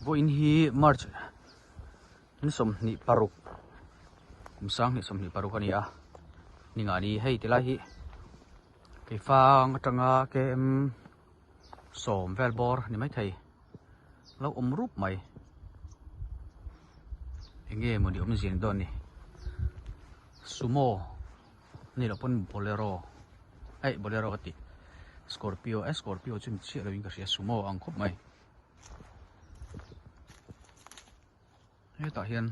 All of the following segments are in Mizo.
Vawiin hi March ni 26 kum 2026 a ni a, ningani hei tilai hi keifang atanga km sawm vel bawr ni maithei lo awm rup mai enge mawni awmzia ni dawn ni sumo ni loh pawn bolero aih bolero ka tih scorpio eh scorpio chu ni chiah lovin ka hria sumo a ang khawp mai hetah hian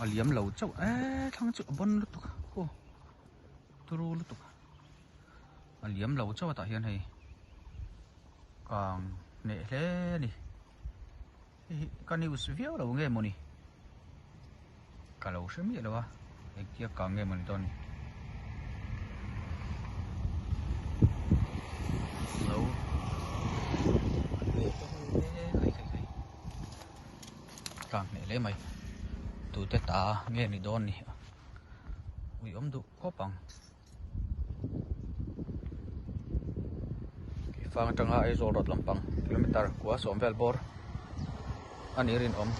a liam lo chauh eee thlang chu a bawn lutuk a aw turu lutuk a liam lo chauh a tah hian hei kang hneh hle a ni hei hi ka news viau lo nge mawni ka lo hre miah lo a engtia kang nge mawni dawn ni lo kang hneh hle mai tute ta nge ni dawn ni ui awm duh khawp ang. Fang atanga Aizawl road lampang kilometer kua sawm vel bawr a nih rinawm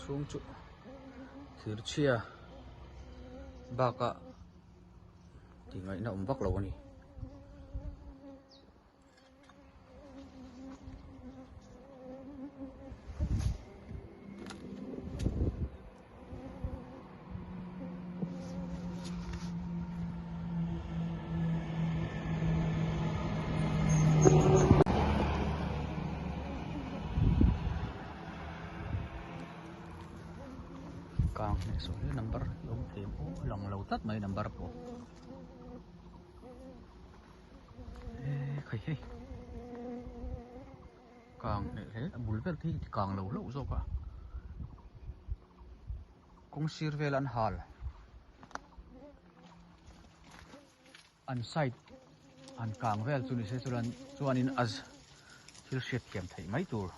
chhung chu thir chhia bakah tih ngaihna awm vak lo a ni. Kang hneh saw hi number hi awm thei ang aw lang lo tlat mai number pawh. Khai hei kang hneh hle a bul vel te hi kang lo hlauh zawk a kawng sir vel an hal an side an kang vel chu nise chuan chuanin a thil hriat thiam theih mai tur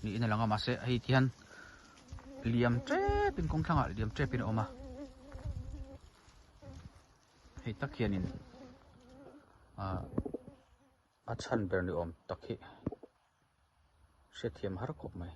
niin a lang a mahse hei ti hian liam tep in kawng thlangah liam tep in a awm a. Hei tak hianin ah a chhan ber ni awm tak hi hriatthiam har khawp mai.